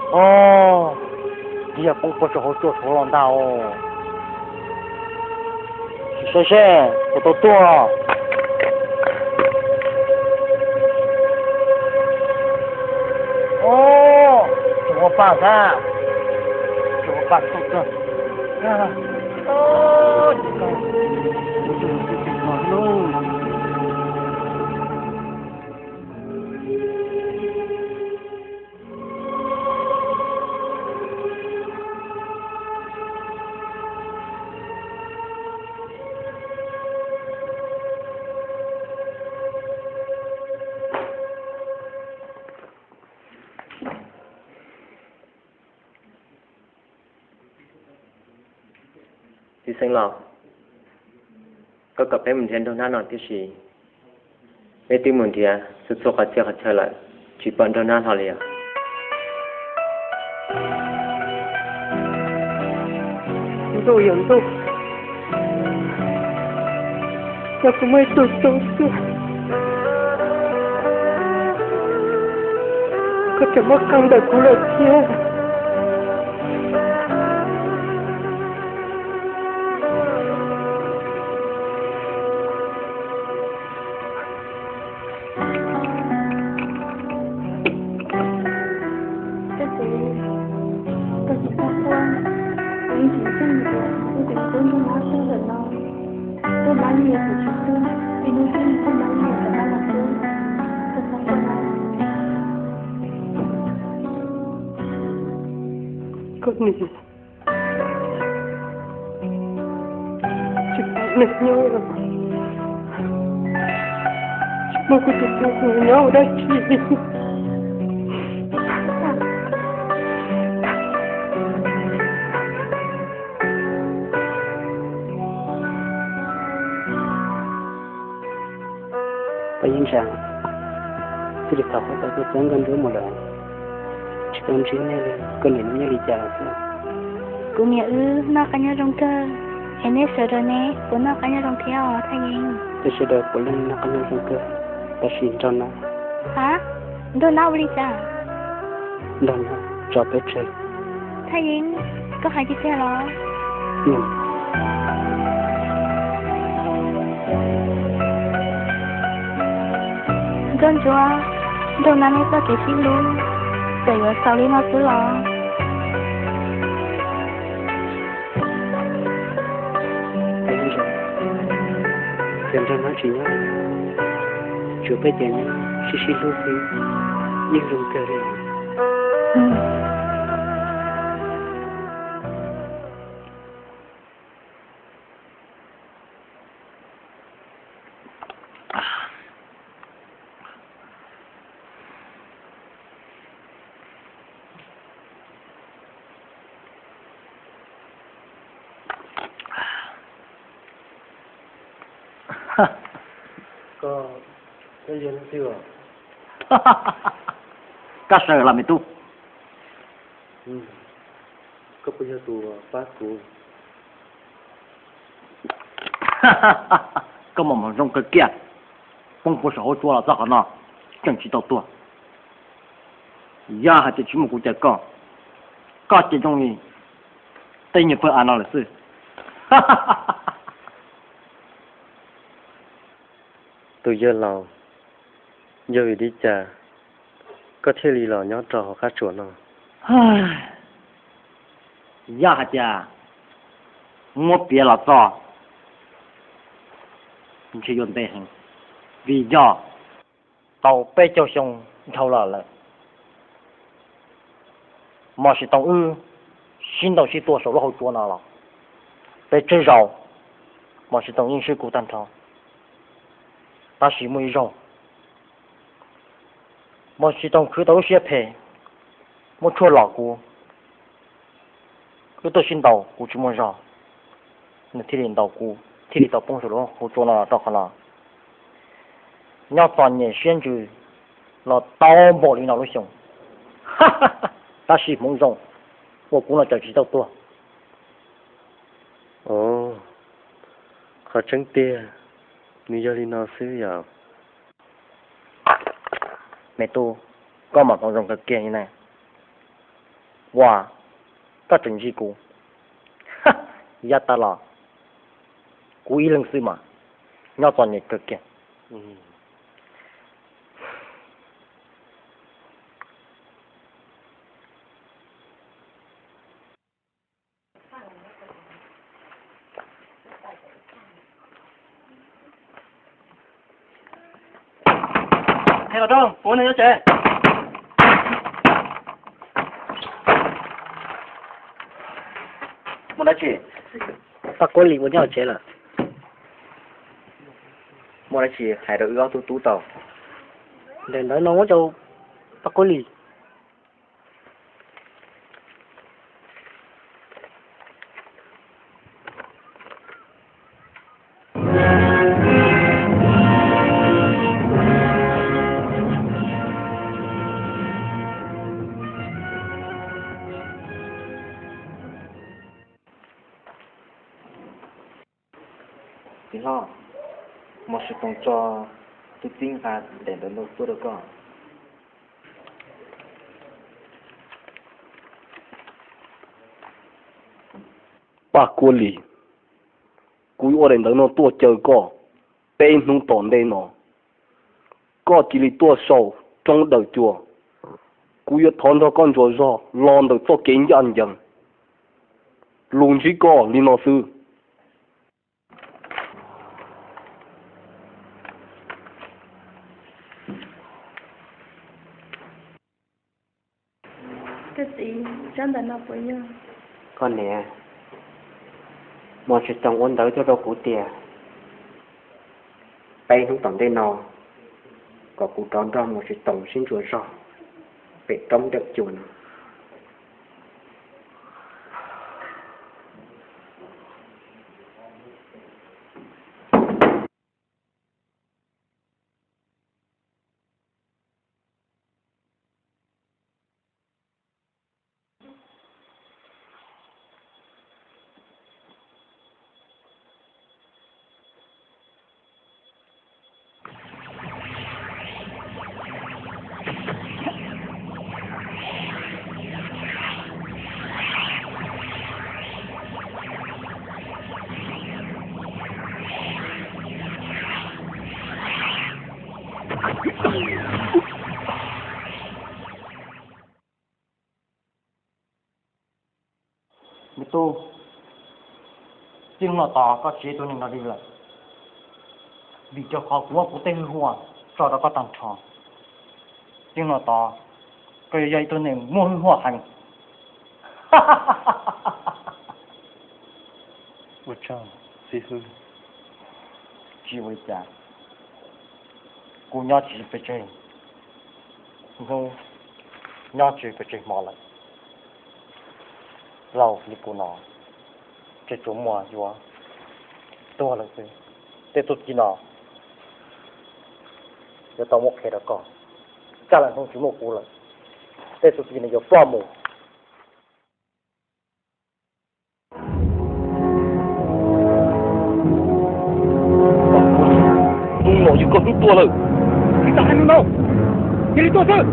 Os, twb yog poob puag saum hauv tsua tshauv los ntag os. Saib seb puas tau tuag. Os, tsis ua pa xwb, tsis ua pa tuaj tuag. Txiv xeev laus, koj kom peb mus nrhiav nraug nab no tiam sis peb twb mus nrhiav txhua txhua qhov txhia qhov chaw lawm, tsis pom nraug nab hlo li os. Ntuj yog ntuj, yog kuv muaj ib tug tub xwb, koj tseem muab qee ntawm kuv lawm thiab. Koj txiv, koj tsis txhob quaj, kuv yeej tseem tshuav tus tub ntuj nab tuag lawm no. Ntuj nab yeej yuav tsum tsis tuag, ib hnub twg ntuj nab yeej yuav rov qab los tuaj. Koj txhob quaj na. Koj niam, tsis pub neeg nyob, tsis pub kuv tus tub nyob ua dab tsi li. Paj Yeeb Ntsa, txij li thaum koj tau tuaj txeeb Nkauj Ntsuab mus lawm, tsis tau ntsib nej li, koj niam nyob li cas lawm xwb? Kuv niam wb noj qab nyob zoo kawg, es nej sawv daws ne, puas noj qab nyob zoo thiab os Thaj Yeeb? Peb sawv daws puav leej noj qab nyob zoo kawg, tab sis nraug nab. Ha? Nraug nab ua li cas? Nraug nab tso peb tseg. Thaj Yeeb, koj hais tiag tiag los? Nkauj Ntsuab, nraug nab nej txoj kev sib hlub txawm yuav xaus li no xwb los? Ces nraug nab tsis nyob, tsuas peb cov nyob sib sib hlub xwb, yeej zoo kawg li. Koj, koj yog leej twg os? Koj sawv los me tub. Koj puas yog tus pab kuv? Koj muaj hmoov zoo kawg kiag, poob puag saum hauv tsua los txog qhov no, tseem tsis tau tuag. Yog hais tias tsis muaj kuv caw koj, koj ces zoo li tej nyuag pawg av no lawm xwb. Tus yawg laus, yog vim li cas koj thiaj li los nyob rau hauv qab tsuas no? Yog hais tias muab piav los txog ntshe yuav ntev heev, vim yog tau peb caug xyoo dhau los lawm, Mos Tsis Toom wb sib ntaus sib tua saum lub hauv tsua no los peb tsawg zaus Mos Tsis Toom yeej swb kuv tag nrho. Tab sis muaj ib zaug Mos Tsis Toom khwv tau lub siab phem, muab tshuaj lom kuv, wb tuaj sib ntaus kuv tsis muaj zog, nws thiaj li ntaus kuv thiaj li tau poob saum lub hauv tsua no los rau qhov no. Nyob txom nyem siab ntsws los tau npaum li no lub xyoo, tab sis hmoov zoo uas kuv no tseem tsis tau tuag. Os, qhov tseeb tiag nws yog li no xwb yom. Me tub, koj mas hmoov zoo kawg kiag li na. Ua, koj tseem ntsib kuv? Yav tas los kuv ib leeg xwb mas, nyob txom nyem kawg kiag. Thej Los Rooj, kuv nyob tsev. Muaj dab tsi? Paj Kuab Lis ua nyob tsev lawm. Muaj dab tsi hais rau wb ob tug tub tau. Daim ntawv no muab rau Paj Kuab Lis. Txiv hlob, Mos Tsis Toos tso tus txib nqa daim ntawv no tuaj rau koj. Paj Kuab Lis, kuv yuav ua daim ntawv no tuaj caw koj. Peb hnub tom ntej no koj cia li tuaj saum roob Dawm Cua, kuv yuav thov nrog koj ntsuas zog los ntawm txoj kev ncaj ncees. Lus ntsib koj li no xwb. Koj txiv, tsab ntawv no puas yog? Koj niam, Mos Tsis Toos ua ntawv tuaj rau kuv tias peb hnub tom ntej no kom kuv rov nrog Mos Tsis Toos sib ntsuas zog pem roob Dawm Cua no. Me tub, txij no tod koj tsis yog ib tug neeg dog dig lawm, vim rau qhov kuv muab kuv tej hwj huam tso rau koj tag nrho. Txij no tod koj yuav yog ib tug neeg muaj hwj huam heev. Ua tsaug xib hwb. Tsis ua li cas, kuv nyob tsis pes tsawg hnub, nyob tsis pes tsawg hmo lawm. Laus li kuv no, tseem tshuav muaj yuav tuag lawm xwb. Tej txuj ci no yuav tau muab qhia rau koj, tsaj lawm hnub tsis muaj kuv lawm, tej txuj ci no yuav ploj mus. Hnub no yog koj hnub tuag lawm. Tsis tas hais hnub no, cia li tuag xwb.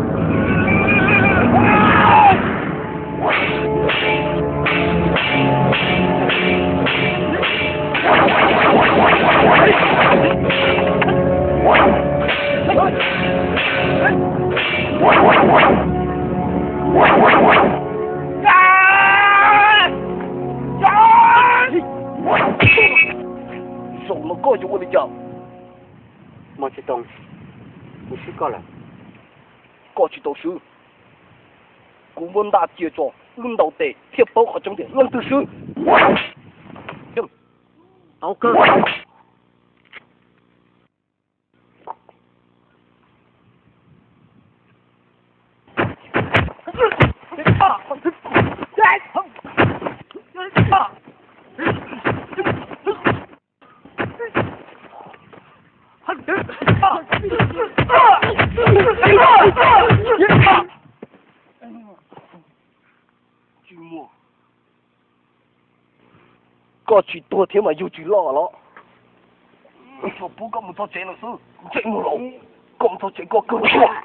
Zaum no koj yuav ua li cas? Mos Tsis Toos, kuv swb koj lawm. Koj tsis tau swb. Kuv muab ntaj cia tso, wb ntaus tes thiaj paub qhov tseeb tias leej twg swb. Tau kawg. Tsis muaj. Koj tsis tuag thiab mas yug tsis loj los. Tsuas pub koj mus txog tsev lawm xwb. Ntsej muag los, koj mus txog tsev koj kawg tuag.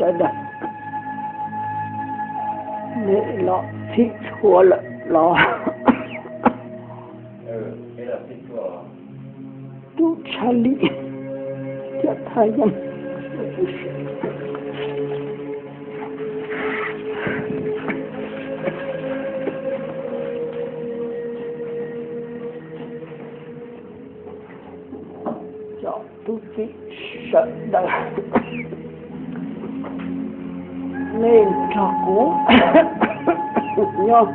Sawv daws, nej los txhij txhua lawm los? Tub Tshaj Li thiab Thaj Yeeb. Cov tub txib sawv daws, nej nrog kuv nyob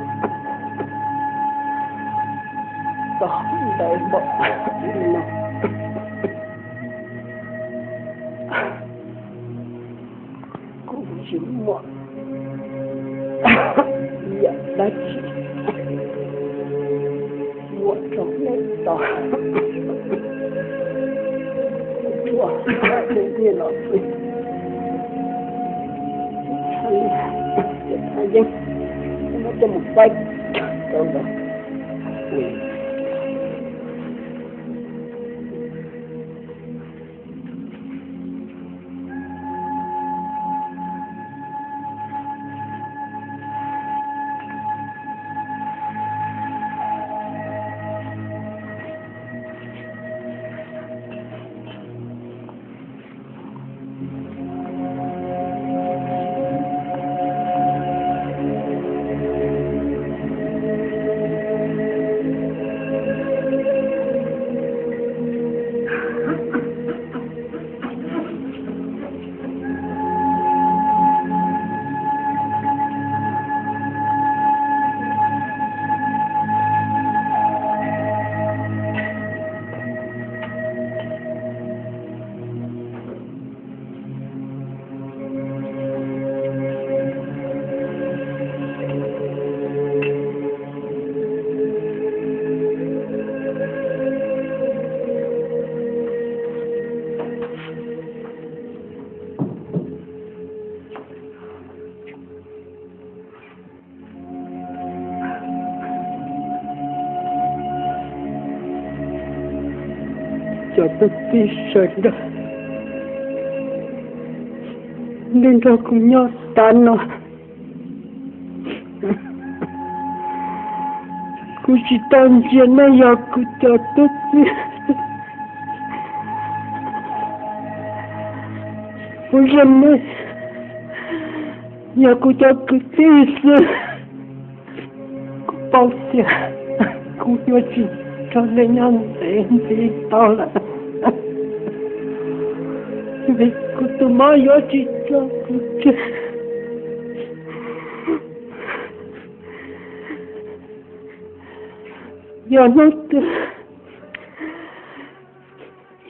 tau ntev npaum li no, kuv tsis muaj ib yam dab tsi muab rau nej tau. Kuv tshuav nej los xwb. Tub Tshaj Li, Thaj Yeeb, muab coj mus faib rau ntawd. Cov tub txib sawv daws, nej nrog kuv nyob tas no, kuv tsis tau ntsia nej yog kuv cov tub txib. Kuv ntsia nej yog kuv cov kwv tij xwb. Kuv paub tias kuv yuav tsis nrog nej nyob ntev ntev tau lawm, vim kuv tus mob yuav tsis tso kuv tseg. Yog hnub twg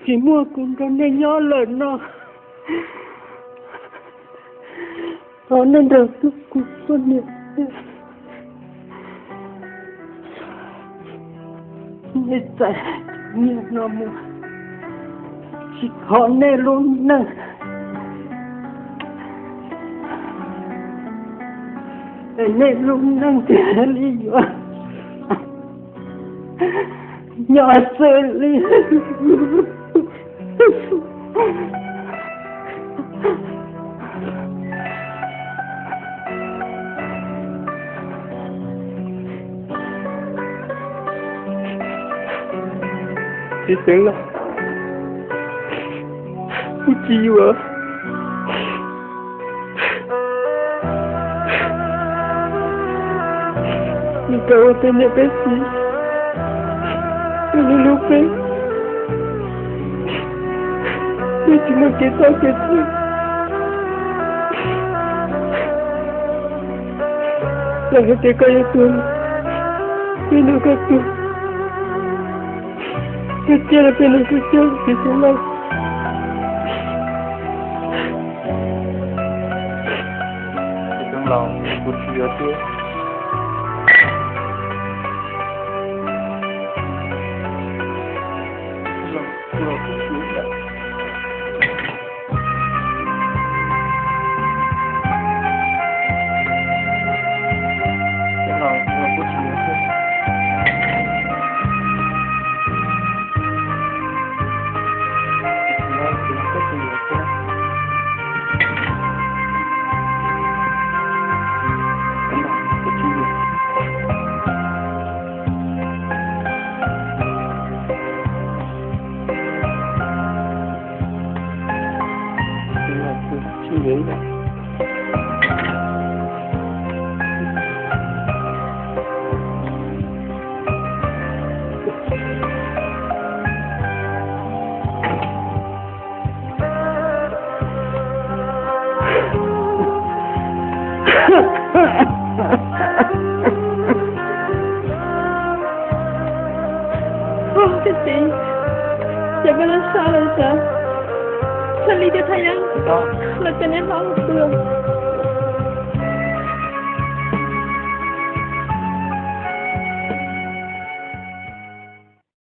tsis muaj kuv nrog nej nyob lawm no, thov nej nrog hlub kuv poj niam thiab. Nej txais nyiaj no mus, tsis khov nej lub neej, es nej lub neej thiaj li yuav nyob xws li. Txiv xeev los, kuv tsis yuav nws kom ua peb niam peb txiv, ua li hlub peb, peb tsis muaj kev txhaum kev txhawj. Lawv hais tias koj yuav tuag, peb nrog koj tuag, koj ciaj los peb nrog koj ciaj, txiv xeev laus. Txiv xeev laus, kuv tsis yuav thiab. Ua, koj txiv, ces peb lub sab lawm xwb, txhaj li tias thaj yeeb los ces neb hlob los pw.